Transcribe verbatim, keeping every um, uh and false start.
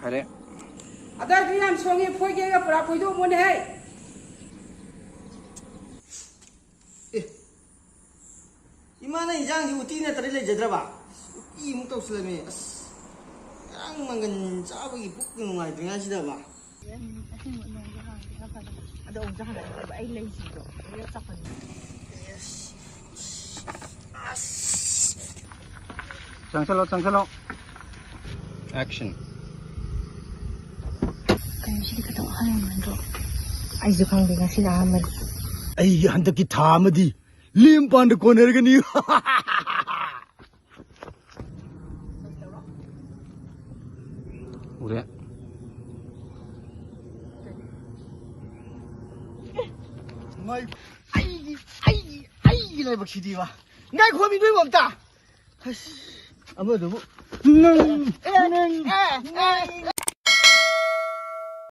ꯐꯔꯦ꯫ ꯑꯗꯥꯏꯗꯨ ꯌꯥꯝ ꯁꯣꯡꯉꯦ, ꯐꯣꯏꯒꯦꯒ ꯄꯨꯔꯥ ꯐꯣꯏꯗꯣꯛꯑꯝꯃꯣꯅꯦ ꯍꯦ꯫ ꯑꯦ, ꯏꯃꯥꯅ ꯏꯟꯖꯥꯡꯁꯤ ꯎꯇꯤ ꯅꯠꯇ꯭ꯔꯗꯤ ꯂꯩꯖꯗ꯭ꯔꯕ? ꯑꯁ, ꯎꯇꯤ ꯑꯃꯨꯛ ꯇꯧꯁꯤꯜꯂꯝꯃꯦ꯫ ꯑꯁ, ꯉꯔꯥꯡ ꯃꯪꯒꯟ ꯆꯥꯕꯒꯤ ꯄꯨꯛ ꯅꯨꯡꯉꯥꯏꯇ꯭ꯔꯤꯉꯥꯏꯁꯤꯗꯕ꯫ ꯑꯗꯣ ꯑꯃꯨꯛꯁꯨ ꯍꯪꯉꯛꯑꯦꯕ, ꯑꯩ ꯂꯩꯁꯤꯗꯣ꯫ ꯑꯗꯨꯒ ꯆꯥꯎꯈꯠꯂꯦ꯫ ꯆꯪꯁꯜꯂꯣ, ꯆꯪꯁꯜꯂꯣ꯫ Action. ꯀꯩꯅꯣ ꯁꯤꯗꯤ ꯈꯤꯇꯪ ꯑꯍꯜ ꯑꯣꯏꯃꯟꯗ꯭ꯔꯣ? ꯑꯩꯁꯨ ꯈꯪꯗꯦ, ꯉꯁꯤꯅ ꯑꯍꯥꯟꯕꯅꯤ꯫ ꯑꯩꯒꯤ ꯍꯟꯗꯛꯀꯤ ꯊꯥ ꯑꯃꯗꯤ ꯂꯦꯝ ꯄꯥꯟꯗ ꯀꯣꯟꯅꯔꯒꯅꯤ꯫ ꯎꯔꯦ꯫ ꯃꯥꯏ, ꯑꯩꯒꯤ, ꯑꯩꯒꯤ, ꯑꯩꯒꯤ ꯂꯥꯏꯕꯛꯁꯤꯗꯤꯕ꯫ ꯉꯥꯏꯈꯣꯃꯤ ꯅꯣꯏꯕꯨ ꯑꯝꯇ꯫ ꯑꯁ, ꯑꯃꯗꯨꯕꯨ꯫ ꯅꯪ, ꯑꯦ, ꯅꯪ꯫